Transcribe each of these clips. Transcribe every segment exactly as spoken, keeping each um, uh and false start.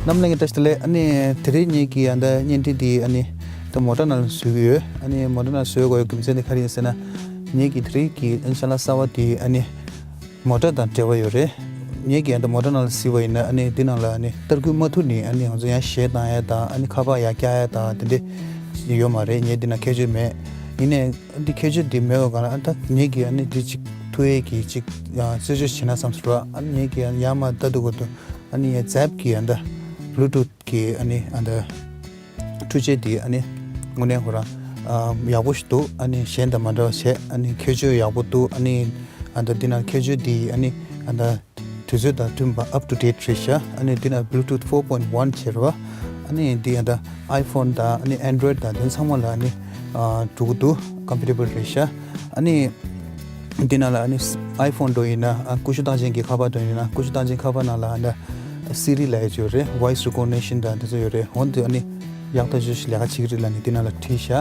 རྣམ་གླིང་གི་བཀྲ་ཤིས་བདེ་ལེགས། ཨ་ནི་དེ་རིང་ངེད་ཀྱི་ཨ་ད་བརྙན་འཕྲིན་འདི་ཨ་ནི་ད་མོ་ཊ་ནང་ལ་བཟོ་གི་ཡོད། ཨ་ནི་མོ་ཊ་ནང་བཟོ་དགོས་ཡ་རྒྱུ་མཚན་དེ་ག་རེ་ཡིན་ཟེར་ན། ངེད་ཀྱི་དེ་རིང་གི་ཨ་ནི་ཅ་ལག་གསར་པ་འདི་ཨ་ནི་མོ་ཊ་དང་འབྲེལ་བ་ཡོད་རེད། ངེད་ཀྱི་ཨ་ད་མོ་ཊ་ནང་ལ་གཟིགས་པ་ཡིན་ན་ཨ་ནི་འདི་ནང་ལ་ཨ་ནི་ཏར་སྐུད་མ་ཐུག་ནས་ཨ་ནི་ང་ཚོ་ཡང་གཞས་བཏང་ཡ་དང་ཨ་ནི་ཁ་པར་ཡར་བཀྱག་ཡ་དང་དེ་འདྲས་ཡོད་མ་རེད། ངེད་འདི་ནང་ཁྱད་ཆོས་མེད། ཡིན་ནའི་ཨ་འདི་ཁྱད་ཆོས་འདི་མེད་པ་ག་ལ་ཨ་ད་ངེད་ཀྱི་ཨ་ནི་འདི་ཅིག་ཐུག་ཡས་ཀྱི་ཅིག་རྩད་གཅོད་བྱེད་ན་བསམ་ཟེར་བ། ཨ་ནི་ངེད་ཀྱི་ཨ་ནི་ཡར་མར་ལྟ་དུས་སྐབས་དུ་ཨ་ནི་ངའི་ཛེབ་ཀྱི་ཨ་ད་Bluetooth གི་ཨ་ནི་ཨ་ད་འཕྲུལ་ཆས་འདི་ཨ་ནི་དངོས་གནས་ཁོ་རང་ཨ་ཡག་པོ་ཞིག་འདུག་ཨ་ནི་གཞན་དང་མ་འདྲ་བ་བྱས། ཨ་ནི་ཁྱད་ཆོས་ཡག་པོ་འདུག་ཨ་ནི་ཨ་ད་འདི་ནང་ཁྱད་ཆོས་འདི་ཨ་ནི་ཨ་ད་དུས་ཚོད་དང་མཐུན་པ་up to date རེད་ཤག་ཨ་ནི་འདི་ན་Bluetooth four point one བྱས་རེད་བ། ཨ་ནི་འདི་ཨ་ད་iPhone དང་ཨ་ནི་Android དང་དེ་ཚང་མ་ལ་ཨ་ནི་ཨ་འགྲོ་གི་འདུག compatible རེད་ཤག་ཨ་ནི་འདི་ནང་ལ་ཨ་ནི་iPhone འགྲོ་ཡིན་ན་ཨ་ཀུ་ཤུ་བཏང་ཅན་གྱི་ཁ་པར་འགྲོ་ཡིན་ན་ཀུ་ཤུ་བཏང་ཅན་ཁ་པར་ནང་ལ་ཨ་ད་Siri ལབ་ཡ་ཅིག་ཡོད་རེད། Voice recognition དང་དེ་ཚོ་ཡོད་རེད། འོན་ཏེ་ཨ་ནི་ཡག་ཐག་ཆོད་ཞིག་ལས་ཀ་བྱེད་ཀྱི་རེད་ལབ་ནས་འདི་ནང་ལ་བྲིས་ཤག་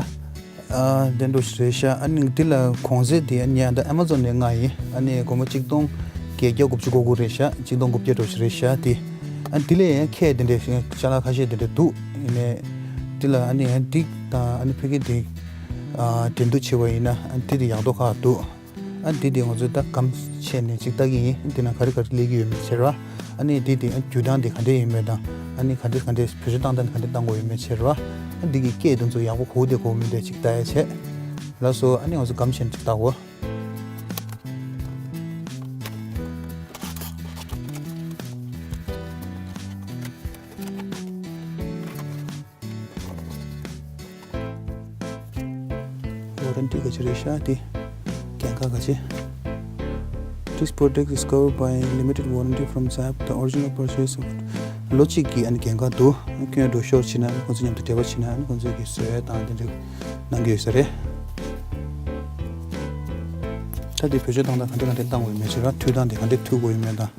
ཨ་དེ་འདྲ་ཞིག་རེད་ཤག་ཨ་ནི་འདི་ལ་གོང་ཚད་དེ་ཨ་ནི་ཨ་ད་Amazon ནས་མངགས་ཡིན། ཨ་ནི་སྒོར་མོ་གཅིག་སྟོང་བརྒྱད་བརྒྱ་དགུ་བཅུ་གོ་དགུ་རེད་ཤག་གཅིག་སྟོང་དགུ་བརྒྱ་འགྲོ་ཞིག་རེད་ཤག་དེ་ཨ་འདི་ལས་ཡང་ཁྱད་དེ་འདྲ་ཞིག་ཅ་ལག་ཁ་ཤས་དེ་འདྲ་འདུག་ཡིན་ནའི་འདི་ལ་ཨ་ནི་ཨ་འདི་དང་ཨ་ནི་ཕ་གི་འདི་ཨ་འགྲན་བསྡུར་བྱེད་པ་ཡིན་ན་ཨ་འདི་དེ་ཡག་མདོག་ཁ་འདུག་ཨ་འདི་དེ་ང་ཚོས་ད་གམ་ཕྱེ་ནས་ཅིག་ལྟ་གི་ཡིན། འདི་ན་ག་རེ་ག་རེ་སླེབས་ཀྱི་ཡོད་མེད་ཟེར་བ། ཨ་ནི་འདི་དེ་ཨ་འགྱུར་སྟངས་དེ་ག་འདྲས་ཡིན་མེད་དང་། ཨ་ནི་ག་འདྲས་ག་འདྲས་བེད་སྤྱོད་བཏང་སྟངས་ག་འདྲས་བཏང་དགོས་ཡོད་མེད་ཟེར་བ། ཨ་འདི་གི་སྐད་དེ་ཚོ་ཡག་པོ་གོ་བདེ་གོ་མི་བདེ་ཅིག་ལྟ་ཡ་བྱས། ལགས་སོ། ཨ་ནི་ང་ཚོ་གམ་ཕྱེ་ནས་ཅིག་ལྟ་གོ། Warranty ག་ཅི་རེད་ཤག་དེ། གན་ཁ་ག་ཅི། This product is covered by limited warranty from Zap. The original purchase of ལོ་གཅིག་གི་ཨ་ནི་གན་ཁ་འདུག་ཁྱོད་འགྲོ་ཤོར་ཕྱིན་ན་ཁོང་ཚོ་མཉམ་དུ་འབྲེལ་བ་ཕྱིན་ན་ཁོང་ཚོས་ཀྱི་བཟོ་ཡ་དང་དེ་འདྲ་གནང་གི་ཡོད་ས་རེད། ད་དེ་བེད་སྤྱོད་བཏང་སྟངས་ག་འདྲ་ག་འདྲ་བཏང་དགོས་ཡོད་མེད་ཅེས་ར། མཐུད་སྟངས་དེ་ག་འདྲ་མཐུད་དགོས་ཡོད་མེད་དང་།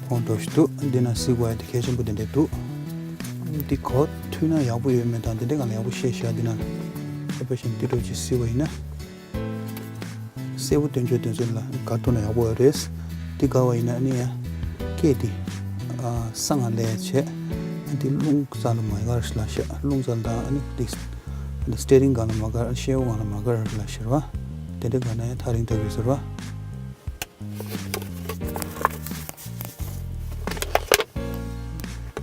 ཁོང་འགྲོ་ཞིག་འདུག་འདི་ན་སི་ཀ་ཡ་དེ་གལ་ཆེན་པོ་དེ་འདྲ་འདུག་འདི་གོ་མཐུད་ན་ཡག་པོ་ཡོད་མེད་དང་དེ་འདྲ་ག་ལ་ཡག་པོ་ཤེས་ཤག་འདི་ན་ཨ་པ་ཤིན་འདི་འགྲོ་ཅིག་སི་ཀ་ཡ་ཡིན་ན། གསལ་པོ་སྟོན་ཆོག་སྟོན་ཚུལ་ལ་ག་ཐུག་ན་ཡག་པོ་རེད། འདི་ག་བ་ཡིན་ན་ཨ་ནི་ཡ་སྐད་འདི་ཨ་གསང་ང་ལས་བྱས། ཨ་འདི་རླུང་རྩ་ལ་མ་གར་ལ་ཤ་རླུང་རྩ་ལ་དང་ཨ་ནི་འདི་སི་ཊི་ཡ་རིང་སྒང་ལ་མ་གར་ཤེའུ་སྒང་ལ་མ་གར་ལ་ཤེར་བ། དེ་འདྲ་ག་ན་ཡ་ཐག་རིང་ཐག་ཡོད་ཟེར་བ།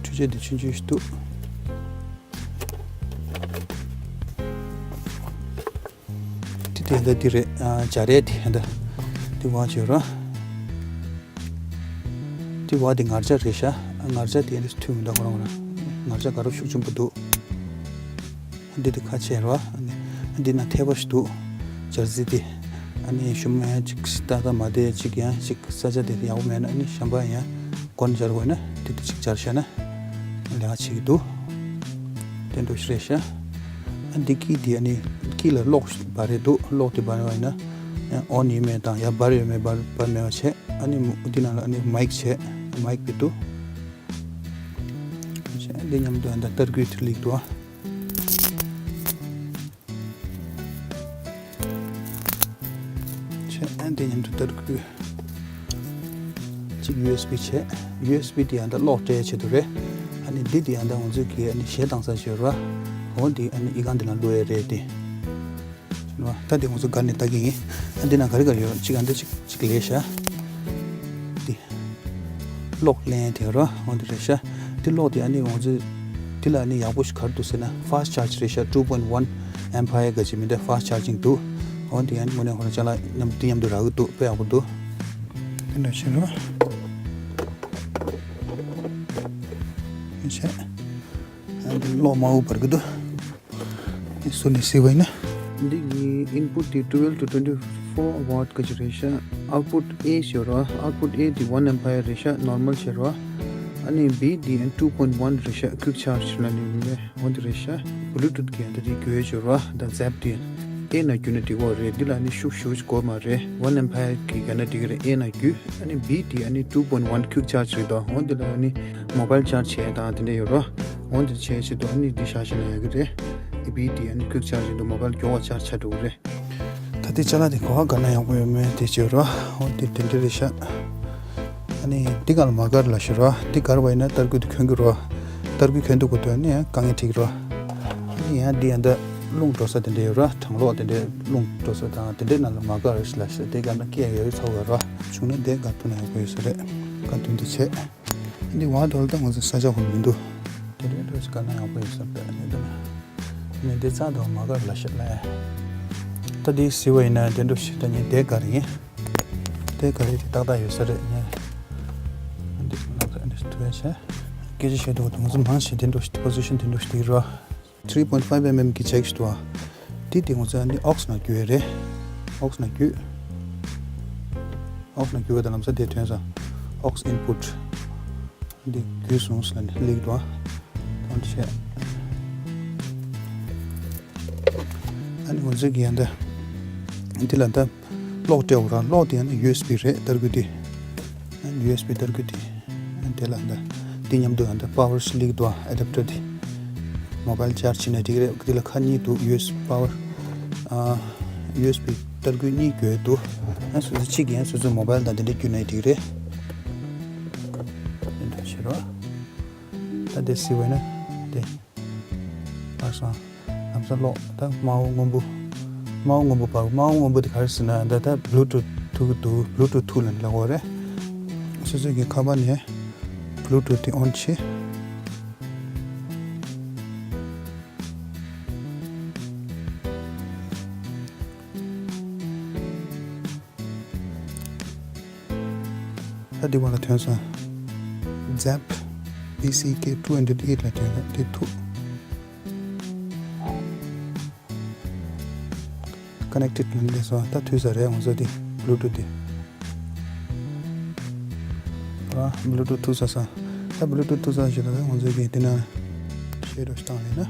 འཕྲུལ་ཆས་འདི་ཆུང་ཆུང་ཞིག་འདུག་དེ་དེ་འདྲ་འདི་རེད། ཨ་སྦྱར་ཡས་དེ་འདྲ་འདི་བ་བྱོས་རོགས། འདི་བ་དེ་ངར་སྦྱར་རེད་ཤག་ངར་སྦྱར་དེ་འདྲ་མཐུད་མི་འདུག་ཁོ་རང་ཁོ་རང་ངར་སྦྱར་དགའ་རབ་ཤུགས་ཆེན་པོ་འདུག་འདི་དེ་ཁ་ཕྱེ་རོགས། འདི་ན་ཐེ་བ་ཞིག་འདུག་སྦྱར་རྩི་དེ། ཨ་ནི་ཞུམ་ཡང་ཅིག་ཏག་ཏག་མ་བསྡད་ཅིག་ཡང་ཅིག་ས་ཆ་དེ་ཡག་པོ་མེད་ན་ཨ་ནི་གཞན་པ་ཡང་སྒོ་ནས་སྦྱར་དགོས་ན་དེ་དེ་ཅིག་སྦྱར་བྱས་ན་ལས་ཀ་བྱེད་ཀྱི་འདུག་དེ་འདྲ་ཞིག་རེད་ཤག་ཨ་འདི་ཀི་དེ་ཨ་ནི་ཀི་ལ་གློག་འབར་རེད་འདུག་གློག་དེ་འབར་བ་ཡིན་ན་ཡང་ཨོན་ཡིན་མེད་དང་ཡང་འབར་ཡོད་མེད་འབར་འབར་མེད་པ་བྱས། ཨ་ནི་འདི་ནང་ལ་ཨ་ནི་མའིག་བྱས་མའིག་དེ་འདུག་བྱས་འདི་མཉམ་དུ་ཨ་ད་ཏར་སྐུད་དེ་སླེབས་འདུག་ཨ། བྱས་ཨ་འདི་མཉམ་དུ་ཏར་སྐུད་གཅིག་ཡུ་ཨེས་བི་བྱས། ཡུ་ཨེས་བི་དེ་ཡང་ད་གློག་སྤྲད་ཆེད་དུ་རེད། ཨ་ནི་འདི་དེ་ཡང་ད་ང་ཚོས་ཀྱི་ཨ་ནི་གཞས་བཏང་ས་བྱོས་ར། འོ་འདི་ཨ་ནི་ཨི་ཁང་འདི་ལ་བླུག་ཡས་རེད་དེ། ད་དེ་ང་ཚོ་སྒར་ནས་ལྟ་གི་ཡིན། ཨ་འདི་ན་ག་རེ་ག་རེ་ཡོད་གཅིག་ཨ་འདི་གཅིག་གཅིག་ལས་ཤག་འདི། གློག་ལེན་དེ་རོ་འོ་འདི་རེད་ཤག་འདི་གློག་དེ་ཨ་ནི་ང་ཚོས་འདི་ལ་ཨ་ནི་ཡག་པོ་ཞིག་ག་རེ་འདུག་ཟེར་ན་fast charge རེད་ཤག two point one ampere ག་ཅིག་མི་འདྲ་fast charging འདུག་འོ་འདི་ཨ་ནི་དངོས་གནས་ཁོ་རང་ཅ་ལག་མཉམ་འདི་མཉམ་དུ་རག་གི་འདུག་དཔེ་ཡག་པོ་འདུག་འདི་འདྲ་ཞིག་རོ། ཨ་འདི་གློག་མང་པོ་འབར་གི་འདུག་འདི་ཟུར་ནས་གཟིགས་པ་ཡིན་ན། འདི་གི་input དེ་twelve to twenty-four watt ག་ཅིག་རེད་ཤག output A ཟེར་བ། output A དེ་one ampere རེད་ཤག normal ཟེར་བ། ཨ་ནི་B དེ་two point one རེད་ཤག quick charge ལ་ནི་མི་འོན་དེ་རེད་ཤག Bluetooth གི་འདི་དེ་དགོས་ཟེར་བ། ད་ཛེབ་དེ་A ན་རྒྱུ་ན་འགྲིག་གོ་རེད། འདི་ལ་ནི་ཤུགས་ཞུགས་དགོས་མ་རེད། one ampere གི་ག་ན་འགྲིག་གི་རེད། A ན་རྒྱུ། ཨ་ནི་B དེ་ཨ་ནི་two point one quick charge རེད་དོ། འོན་དེ་ལ་ནི་mobile charge བྱས་དང་དེ་འདྲ་ཡོད་རོ། འོན་དེ་བྱས་བྱེད་དུ་ཨ་ནི་འདི་བཞག་བཞག་ན་ཡག་གི་རེད། འདི་བི་དེ་ཨ་ནི་quick charge ཡིན་དུ་mobile མགྱོགས་པ་charge ཆགས་འགྲོ་གི་རེད། ད་ལྟའི་ཅ་ལག་དེ་གོ་བ་ག་ན་ཡག་པོ་ཡོད་མེད་དེ་བྱེད་རོ། འོན་དེ་དེ་འདྲ་རེད་ཤག་ཨ་ནི་འདི་ག་ལ་མ་གར་ལ་ཞུ་རོ། འདི་གར་བ་ཡིན་ན་ཏར་སྐུད་དེ་གྱོན་གི་རོ། ཏར་སྐུད་གྱོན་དུས་གོ་ཐོས་ནས་དཀའ་ངལ་འཕྲད་ཀྱི་རེད། ཨ་ནི་ཡང་འདི་ཡང་འདི་རླུང་འགྲོ་ས་དེ་འདྲ་ཡོད་རེད། གྲང་གློག་དེ་འདྲའི་རླུང་འགྲོ་ས་དང་དེ་འདྲའི་ནང་ལ་མ་དགའ་རེད་ལ་ཤི་དེ་ག་ན་སྐད་ཡོད་ཚོར་བ་རེད། བྱུང་ན་དེ་དགའ་ཐུབ་ན་ཡག་པོ་ཡོད་ས་རེད། དགའ་ཐུབ་འདི་བྱས། འདི་བང་དོར་ད་ང་ཚོ་ས་ཆ་ཧོན་མི་འདུག་དེ་འདྲའི་འགྲོ་ས་ག་ན་ཡག་པོ་ཡོད་ས་རེད། ཨ་ནི་འདི་ན་ནི་འདི་རྩ་དང་མ་དགའ་ལ་ཤི་ལ། ད་འདི་ཟི་བ་ཡིན་ན་དེ་འགྲོ་ཤི་ད་ནི་དེ་ག་རེད། དེ་ག་རེ་དེ་ཏག་ཏག་ཡོད་ས་རེད་ཉེ། འདི་ནང་ཚ་འདི་ཐུ་ཡ་ཆེ། སྐད་ཆ་བཤད་འདུག་དུང་ཚོ་མང་ཆེ་དེ་འགྲོ་ཤི་པོ་ཟི་ཤན་དེ་འགྲོ་ཤི་དེ་རོ། three point five mm གི་ཅེག་ཞིག་འདུག་ཨ། དེ་དེ་ངོ་ཚ་འདི་ཨོགས་ནང་རྒྱུ་ཡ་རེད། ཨོགས་ནང་རྒྱུ། ཨོགས་ནང་རྒྱུ་བ་དང་ལམ་སང་དེ་ཐོན་ས། ཨོགས་ཨིན་པུཊ། འདི་རྒྱུས་སོང་ཟེར་ནས་ལེགས་འགྲོ། ཐོན་ཆེ། ཨ་ནི་ང་ཚོའི་གི་ཡང་ད། འདི་ལ་ད། གློག་སྤྲད་འོ་ར་གློག་དེ་ཡང་ན་ཡུ་ཨེས་བི་རེད་ཏར་སྐུད་དེ། ཡུ་ཨེས་བི་ཏར་སྐུད་དེ། དེ་ལ་ད། འདི་མཉམ་དུ་ཡང་ད་པ་ཝར་སི་ལེགས་འདུག་ཨ་ཨེ་ཌབ་ཊར་དེ། མོ་བལ་ཅར་ཇི་བྱས་ན་འགྲིག་རེད། འདི་ལ་ཁ་གཉིས་འདུག་ཡུ་ཨེས་བི་པ་ཝར། ཨ། ཡུ་ཨེས་བི་ཏར་སྐུད་གཉིས་དགོས་འདུག་ཨ་སོ་སོ་གཅིག་ཡང་སོ་སོའི་མོ་བལ་དང་དེ་འདྲ་བརྒྱུད་ནས་འགྲིག་རེད། དེ་འདྲ་བྱེད་རོགས། ད་དེ་སི་བས་ན་དེ། ཨ་སང་། ལམ་སང་ལོག་ད་དམར་པོ་སྔོན་པོ། དམར་པོ་སྔོན་པོ་བར་དམར་པོ་སྔོན་པོ་དེ་ག་རེ་ཟེར་ན་ད་ད་Bluetooth ཐུག་གི་འདུག Bluetooth ཐུག་ལ་ལབ་དགོས་རེད། སོ་སོ་གི་ཁ་པར་ནས་Bluetooth དེ་on བྱེད། ད་འདི་བ་ལ་ཐོན་སོང་། Zepp B C K two hundred eight ལ་ཐོན་སོང་། དེ་ཐུག Connected ལ་སླེབས་སོང་། ད་ཐུག་ས་རེད་ང་ཚོ་དེ་Bluetooth དེ། ཨ་Bluetooth ཐུག་ས་སོང་། ད་Bluetooth ཐུག་ས་ཞིག་ལ་ང་ཚོ་གི་དེ་ན་ཤེར་རོ་ཞིག་བཏང་ལེ་ན།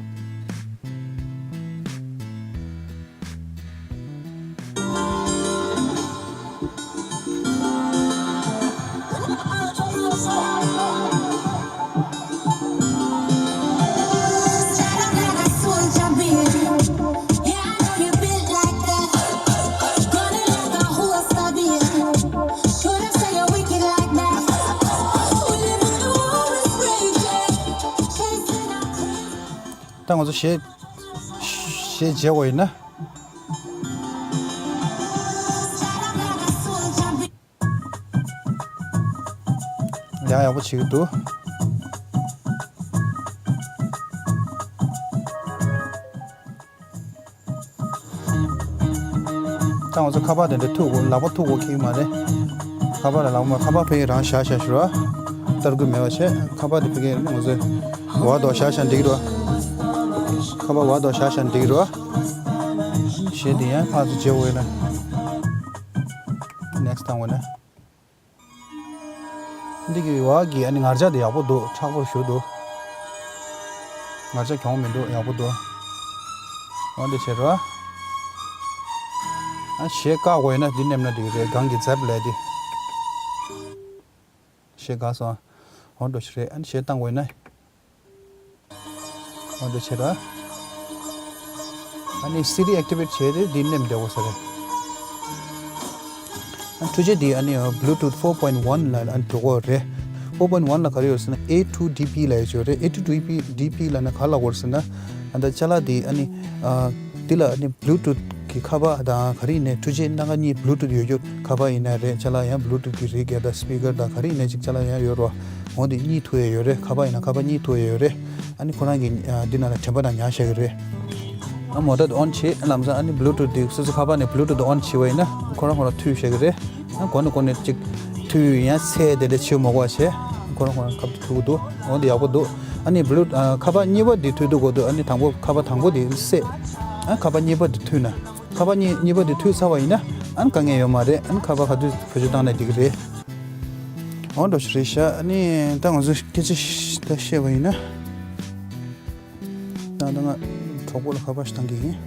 ད་ང་ཚོ་གཞས་གཞས་བརྗེ་བ་ཡིན་ན། ཡག་ཡག་པོ་བྱེད་ཀྱི་འདུག་ད་ང་ཚོ་ཁ་པར་དེ་འདྲ་ཐུག་གོ་ལག་པ་ཐུག་གོ་ཁེགས་མ་རེད། ཁ་པར་ལ་ལག་པ་ཁ་པར་ཕ་གི་རང་བཞག་བཞག་ཞུ་ར། ཏར་སྐུད་མེད་པ་བྱས་ཁ་པར་དེ་ཕ་གི་ང་ཚོ་བར་དོ་བཞག་བཞག་འགྲིག་རོ། ཁ་པར་བར་དོ་བཞག་བཞག་འགྲིག་རོ། གཞས་དེ་ཡང་ཕར་ཚུར་བརྗེ་འོས་ན། Next བཏང་འོས་ན། འདི་གི་བ་གི་ཨ་ནི་ངར་ལྕགས་དེ་ཡག་པོ་འདུག་མཁྲེགས་པོ་ཞུ་འདུག་ངར་ལྕགས་གྱོང་མི་འདུག་ཡག་པོ་འདུག་འོ་འདི་བྱེད་རོགས། ཨ་གཞས་བཀག་དགོས་ཡིན་ན་འདི་མནན་ན་འགྲིག་རེད། སྒང་གི་ཛེབ་ལས་འདི། གཞས་བཀག་སོང་། འོ་འགྲོ་ཞིག་རེད། ཨ་ནི་གཞས་བཏང་དགོས་ཡིན་ན། འོ་འདི་བྱེད་ར། ཨ་ནི་སི་ཌི་ཨེག་ཊི་ཝེ་ཊི་བྱས་ཏེ་འདི་མནན་བསྡད་དགོས་ས་རེད། ཨ་འཕྲུལ་ཆས་འདི་ཨ་ནི་Bluetooth four point one ལ་ཨ་ནི་འགྲོ་དགོས་རེད། Four point one ལ་ག་རེ་ཡོད་ཟེར་ན་A two D P ལ་ཡོད་ཆོག་རེད། A two D P ལ་ན་ག་ལ་དགོས་ཟེར་ན་ཨ་ད་ཅ་ལག་འདི་ཨ་ནི་ཨ་འདི་ལ་ཨ་ནི་Bluetooth གི་ཁ་པར་དང་ག་རེ་ཡིན་ནའི་འཕྲུལ་ཆས་སྣ་ཁ་གཉིས་Bluetooth ཡོད་རྒྱུ་ཁ་པར་ཡིན་ན་རེད། ཅ་ལག་ཡང་Bluetooth གི་རིགས་ཡ་ད་སི་པི་ཀར་དང་ག་རེ་ཡིན་ནའི་ཅིག་ཅ་ལག་ཡང་ཡོད་རོ། འོ་འདི་གཉིས་ཐུག་ཡ་ཡོད་རེད། ཁ་པར་ཡིན་ན་ཁ་པར་གཉིས་ཐུག་ཡ་ཡོད་རེད། ཨ་ནི་ཁོ་རང་གི་ཨ་འདི་ནང་ལ་དྲན་པ་དང་ཉར་བཞག་གི་རེད། ཨ་མོ་ཊར་on བྱེད་ལམ་སང་ཨ་ནི་Bluetooth འདི་སོ་སོ་ཁ་པར་ནས་Bluetooth on བྱེད་པ་ཡིན་ན་ཁོ་རང་ཁོ་རང་མཐུད་བཞག་གི་རེད། ཨ་གོ་ནས་གོ་ནས་ཅིག་མཐུད་ཡང་ཚད་དེ་འདྲ་ཆེ་མོ་གོ་བྱས་ཁོ་རང་ཁོ་རང་ཁ་པར་ཐུག་གི་འདུག་འོ་འདི་ཡག་པོ་འདུག་ཨ་ནི་Bluetooth ཨ་ཁ་པར་གཉིས་པ་འདི་མཐུད་འདུག་གོ་འདུག་ཨ་ནི་དང་པོ་ཁ་པར་དང་པོ་འདི་བསད། ཨ་ཁ་པར་གཉིས་པ་འདི་མཐུད་ན། ཁ་པར་གཉིས་གཉིས་པ་འདི་མཐུད་ཚར་བ་ཡིན་ན་ཨ་ནི་དཀའ་ངལ་ཡོད་མ་རེད། ཨ་ནི་ཁ་པར་ག་དུས་བེད་སྤྱོད་བཏང་ན་འགྲིག་གི་རེད། འོ་འགྲོ་ཞིག་རེད་ཤག་ཨ་ནི་ད་ང་ཚོ་སྐད་ཆ་ཤ་ད་བཤད་པ་ཡིན་ན། ད་ད་ང་གྲོགས་པོ་ལ་ཁ་པར་ཞིག་བཏང་གི་ཡིན།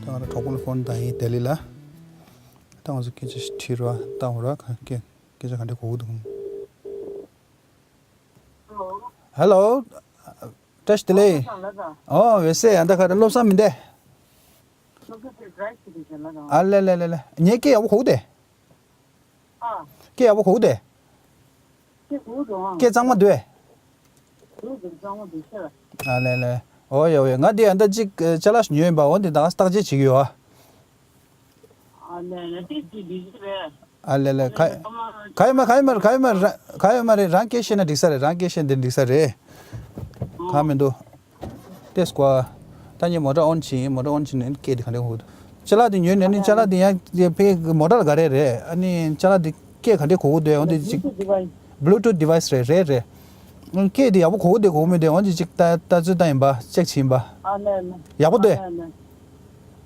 ད་ང་རང་གྲོགས་པོ་ལ་ཕོན་བཏང་ཡིན་ལྡི་ལི་ལ། ད་ང་ཚོ་སྐད་ཆ་ཞིག་དྲིས་རོགས་བཏང་རོགས་ག་སྐད་སྐད་ཆ་ག་འདྲ་གོ་གི་འདུག་ཧེ་ལོ། བཀྲ་ཤིས་བདེ་ལེགས། ཨོ་འོད་ཟེར། ཡང་ད་ག་རེ་བློ་བཟང་མི་འདས། ཨ་ལེ་ལེ་ལེ་ལེ། ངའི་སྐད་ཡག་པོ་གོ་གི་འདུག་སྐད་ཡག་པོ་གོ་གི་འདུག་སྐད་གཙང་མ་འདུག་གས། ཨ་ལེ་ལེ། ཨོ་ཡ་ཨོ་ཡ། ང་འདི་ཨ་ད་ཅིག་ཅ་ལག་ཉོས་ཡིན་པ། འོ་འདི་ད་བརྟག་དཔྱད་བྱེད་ཀྱི་ཡོད་ཨ། ཨ་ལེ་ལེ། ཏིས་ཀྱི་བི་ཟི་རེད། ཨ་ལེ་ལེ། ག་ག་ཡོད་མ་ག་ཡོད་མ་ག་ཡོད་མ་རེད། ག་ཡོད་མ་རེད། རང་སྐད་བཤད་ན་འགྲིག་ས་རེད། རང་སྐད་བཤད་ན་འགྲིག་ས་རེད། གང་མི་འདུག་ཏེས་ཀོ། ད་ངས་མོ་ཊ་ཨོན་བྱེད་ཡིན། མོ་ཊ་ཨོན་བྱེད་ནས་སྐད་དེ་ག་འདྲ་གོ་གི་འདུག་ཅ་ལག་དེ་ཉོས་ནས་ནི་ཅ་ལག་དེ་ཡང་དེ་ཕའི་མོ་ཊ་ལ་ག་རེ་རེད། ཨ་ནི་ཅ་ལག་དེ་སྐད་ག་འདྲ་གོ་གི་འདུག་འོ་དེ་ཅིག་Bluetooth device རེད། རེད་རེད། སྐད་དེ་ཡག་པོ་གོ་གི་འདུག་གོ་གི་མི་འདུག་འོ་དེ་ཅིག་ལྟ་ལྟ་ཚུལ་ལྟ་ཡིན་པ། ཅེག་བྱེད་ཡིན་པ། ཨ་ལེ་ལེ། ཡག་པོ་འདུག་ཨ་ལེ་ལེ།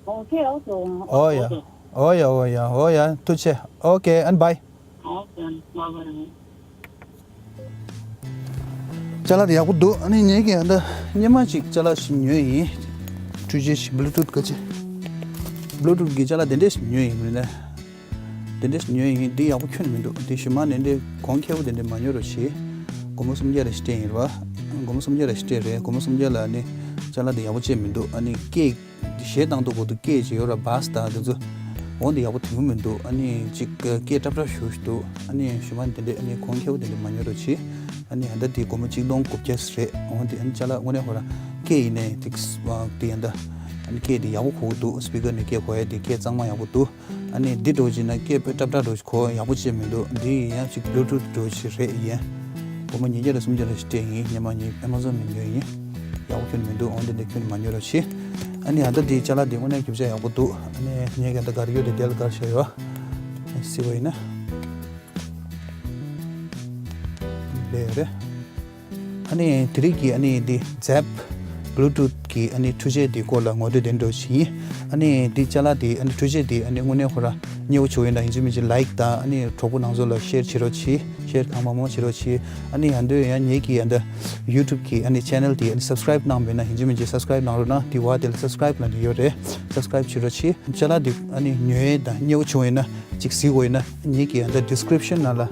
ཨོ་ཁེ། ཨོ་ཁེ། ཨོ་ཡ། ཨོ་ཡ་ཨོ་ཡ་ཨོ་ཡ། ཐུགས་རྗེ་ཆེ། ཨོ་ཁེ། ཨན་བྷའི། ཨོ་ཁེ། བྷའི་བྷའི། ཅ་ལག་དེ་ཡག་པོ་འདུག་ཨ་ནི་ངས་ཀྱིས་ཨ་ད་སྔོན་མ་ཅིག་ཅ་ལག་ཞིག་ཉོས་ཡིན། འཕྲུལ་ཆས་ཤིག Bluetooth ག་ཅི། Bluetooth གི་ཅ་ལག་དེ་འདྲས་ཤིག་ཉོས་ཡིན་མིན་ན། དེ་འདྲས་ཤིག་ཉོས་ཡིན། འདི་ཡག་པོ་ཁྱོན་མི་འདུག་འདི་ཞུ་མ་ནས་འདི་གོང་ཁེ་པོ་དེ་འདྲས་མ་ཉོ་རོགས་བྱེད། སྒོར་མོ་སུམ་བརྒྱ་རེ་ཞིག་སྤྲད་ཡིན་རེད་བ། སྒོར་མོ་སུམ་བརྒྱ་རེ་ཞིག་སྤྲད་རེད། སྒོར་མོ་སུམ་བརྒྱ་ལ་ནི་ཅ་ལག་དེ་ཡག་པོ་ཅིག་མི་འདུག་ཨ་ནི་སྐད་གཞས་བཏང་དུས་གོ་དུས་སྐད་ཅིག་ཡོད་ར། བྷ་སི་དང་དེ་ཚོ། འོ་འདི་ཡག་པོ་དེ་མོ་མི་འདུག་ཨ་ནི་ཅིག་སྐད་ཏྲབ་ཏྲབ་ཞུ་ཞུ་འདུག་ཨ་ནི་ཞུ་མ་དེ་འདྲས་ཨ་ནི་གོང་ཁེ་པོ་དེ་འདྲས་མ་ཉོ་རོགས་བྱེད། ཨ་ནི་ཨ་ད་དེ་སྒོར་མོ་གཅིག་སྟོང་དགུ་བརྒྱ་རེད། འོ་འདི་ཨ་ནི་ཅ་ལག་དངོས་གནས་ཁོ་ར་སྐད་ཡིན་ནའི་དེ་དེ་ཨ་ད་ཨ་ནི་སྐད་དེ་ཡག་པོ་གོ་གི་འདུག་སི་པི་ཀར་ནས་སྐད་གོ་ཡ་དེ་སྐད་གཙང་མ་ཡག་པོ་འདུག་ཨ་ནི་འདི་འདྲ་བྱས་ན་སྐད་དཔེ་ཏྲབ་ཏྲབ་འདྲ་གོ་ཡག་པོ་ཅིག་མི་འདུག་འདི་ཡང་ཅིག་Bluetooth འདྲ་ཅིག་རེད་ཡིན། སྒོར་མོ་ཉིས་བརྒྱ་རེ་སུམ་བརྒྱ་རེ་ཞིག་སྤྲད་ཡིན། སྔོན་མ་ངས་Amazon ནས་ཉོས་ཡིན། ཡག་པོ་ཁྱོན་མི་འདུག་འོ་འདི་འདྲ་ཁྱོན་མ་ཉོ་རོགས་བྱེད། ཨ་ནི་ཨ་ད་འདི་ཅ་ལག་འདི་དངོས་གནས་རྒྱུ་ཆ་ཡག་པོ་འདུག་ཨ་ནི་ངས་ཀྱང་ད་ག་རེ་ཡོད་དེ་དེ་ལ་ག་རེ་བྱས་ཡོད་ཨ། སི་བ་ཡིན་ན་ལས་ཡོད་རེད། ཨ་ནི་དེ་རིང་གི་ཨ་ནི་འདི་Zepp Bluetooth གི་ཨ་ནི་འཕྲུལ་ཆས་དེ་སྐོར་ལ་ངོ་སྤྲོད་དེ་འདྲ་ཞིག་ཡིན། ཨ་ནི་འདི་ཅ་ལག་དེ་ཨ་ནི་འཕྲུལ་ཆས་དེ་ཨ་ནི་དངོས་གནས་ཁོ་ར་མཉེས་པོ་བྱུང་ཡོད་ན་ཡིན་གཅིག་མིན་གཅིག་ལའིག་དང་ཨ་ནི་གྲོགས་པོ་ནང་ཚོ་ལ་ཤེར་བྱེད་རོགས་གྱིས། ཤེར་གང་མང་མང་བྱེད་རོགས་གྱིས། ཨ་ནི་ཡང་དོན་ཡང་ངེད་ཀྱི་ཡང་ད་YouTube གི་ཨ་ནི་channel དེ་ཨ་ནི་subscribe གནང་མེད་ན་ཡིན་གཅིག་མིན་གཅིག་subscribe གནང་རོགས་གནང་། དེ་བ་དེ་ལ་subscribe ལབ་ནས་ཡོད་རེད། subscribe བྱེད་རོགས་གྱིས། ཅ་ལག་དེ་ཨ་ནི་ཉོ་ཡས་དང་མཉེས་པོ་བྱུང་ཡོད་ན་ཅིག་གཟིགས་དགོས་ཡོད་ན་ངེད་ཀྱི་ཡང་ད་description ནང་ལ་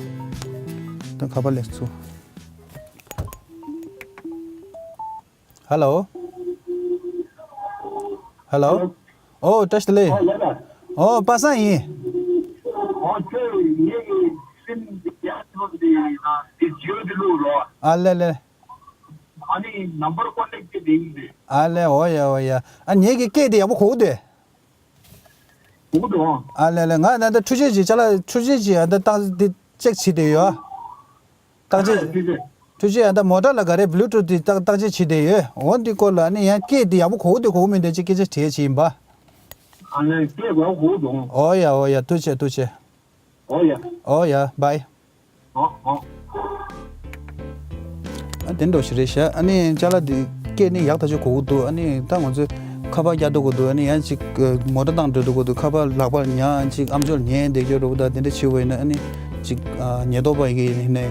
ད་ཁ་པར་ལས་ཚུར། Hello། Hello། ཨོ་བཀྲ་ཤིས་བདེ་ལེགས། ཨོ་ལགས་ལགས། ཨོ་པ་སངས་ཡིན། ཨོ་ཁྱོད་ངེད་ཀྱི་སིམ་འདི་རྒྱ་ཐོག་འདི་ན་འདི་ཇིའོ་འདི་བླུགས་རོགས། ཨ་ལེ་ལེ། ཨ་ནི་number contact དེ་འདི་ཡིན་ཏེ། ཨ་ལེ། ཨོ་ཡ་ཨོ་ཡ། ཨ་ངེད་ཀྱི་སྐད་དེ་ཡག་པོ་གོ་གི་འདུག་གོ་གི་འདུག་ཨ་ལེ་ལེ། ང་ད་ལྟ་འཕྲུལ་ཆས་ཅིག་ཅ་ལག་འཕྲུལ་ཆས་ཅིག་ཨ་ད་ཏག་འདི་check བྱེད་བསྡད་ཡོད། བརྟག་དཔྱད། འཕྲུལ་ཆས་ཨ་ད་མོ་ཊ་ལ་ག་རེ་Bluetooth དེ་བརྟག་བརྟག་དཔྱད་བྱེད་བསྡད་ཡོད། འོ་འདི་སྐོར་ལ་ཨ་ནི་ཡང་སྐད་དེ་ཡག་པོ་གོ་གི་འདུག་གོ་གི་མི་འདུག་ཅིག་སྐད་ཆ་དྲིས་བྱས་ཡིན་པ། ཨ་ནི་སྐད་ཡག་པོ་གོ་གི་འདུག་ཨོ་ཡ་ཨོ་ཡ། ཐུགས་རྗེ་ཆེ་ཐུགས་རྗེ་ཆེ། ཨོ་ཡ། ཨོ་ཡ། བྷའི། ཨོ་ཨོ། ཨ་དེ་འདྲ་ཞིག་རེད་ཤག་ཨ་ནི་ཅ་ལག་འདི་སྐད་ནི་ཡག་ཐག་ཆོད་གོ་གི་འདུག་ཨ་ནི་ད་ང་ཚོས་ཁ་པར་རྒྱག་འགྲོ་གི་འདུག་ཨ་ནི་ཡང་ཅིག་མོ་ཊ་བཏང་འགྲོ་འགྲོ་གི་འདུག་ཁ་པར་ལག་པར་ཉར་ཅིག་ཨམ་ཅོག་ཉན་བསྡད་རྒྱུ་འདྲ་པོ་དང་དེ་འདྲ་བྱེད་པ་ཡིན་ན་ཨ་ནི་ཅིག་ཉེན་རྟོག་པ་ཡི་གེ་ཡིན་ནའི་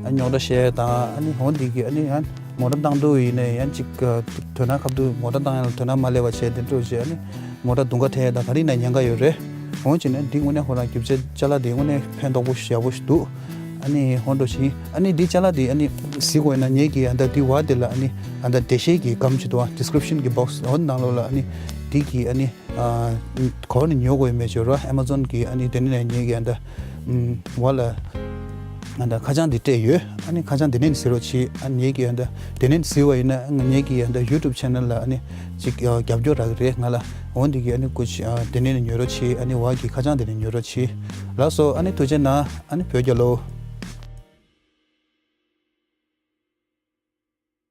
རྙོག་དྲ་བཤད་དང་ཨ་ནི་འོ་འདི་གི་ཨ་ནི་ཡང་མོ་ཊ་བཏང་འདུག་ཡིན་ནའི་ཡང་ཅིག་དོ་སྣང་ཁ་ཐུག་མོ་ཊ་བཏང་ཡང་ལ་དོ་སྣང་མ་སླེབས་པ་བྱས་དེ་འདྲ་བྱས་ཨ་ནི། མོ་ཊ་རྡུང་ཁ་ཐལ་དང་ག་རེ་ན་ཉེན་ཁ་ཡོད་རེད། འོན་ཀྱང་ནི་འདི་དངོས་གནས་ཁོ་རང་རྒྱུ་ཆ་ཅ་ལག་འདི་དངོས་གནས་ཕན་ཐོགས་པོ་ཞེ་པོ་ཞིག་འདུག་ཨ་ནི་ཧོན་འགྲོ་ཞིག་ཨ་ནི་འདི་ཅ་ལག་འདི་ཨ་ནི་གཟིགས་དགོས་ན་ངེད་ཀྱི་ཨ་ད་འདི་བ་དེ་ལ་ཨ་ནི་ཨ་ད་འགྲེལ་བཤད་ཀྱི་སྒམ་ཞིག་འདུག་ཨ་description གི་box འོ་ནང་ལོགས་ལ་ཨ་ནི་འདི་གི་ཨ་ནི་ག་བ་ནས་ཉོ་དགོས་ཡོད་མེད་ཅོ་ར་Amazon གི་ཨ་ནི་དེ་ནས་ངེད་ཀྱི་ཨ་ད་བ་ལ། ཨ་ད་ཁ་བྱང་འདི་སྤྲད་ཡོད། ཨ་ནི་ཁ་བྱང་འདི་ནས་གཟིགས་རོགས་གྱིས། ཨ་ངེད་ཀྱི་ཨ་ད་དེ་ནས་གཟིགས་པ་ཡིན་ན་ངེད་ཀྱི་ཨ་ད་YouTube channel ལ་ཨ་ནི་ཅིག་རྒྱབ་སྐྱོར་རག་གི་རེད་ང་ལ། འོ་འདི་གི་ཨ་ནི་སྐུ་མཁྱེན་དེ་ནས་ཉོ་རོགས་གྱིས། ཨ་ནི་བ་གི་ཁ་བྱང་དེ་ནས་ཉོ་རོགས་གྱིས། ལགས་སོ། ཨ་ནི་ཐུགས་རྗེ་གནང་། ཨ་ནི་བོད་རྒྱལ་ལོ།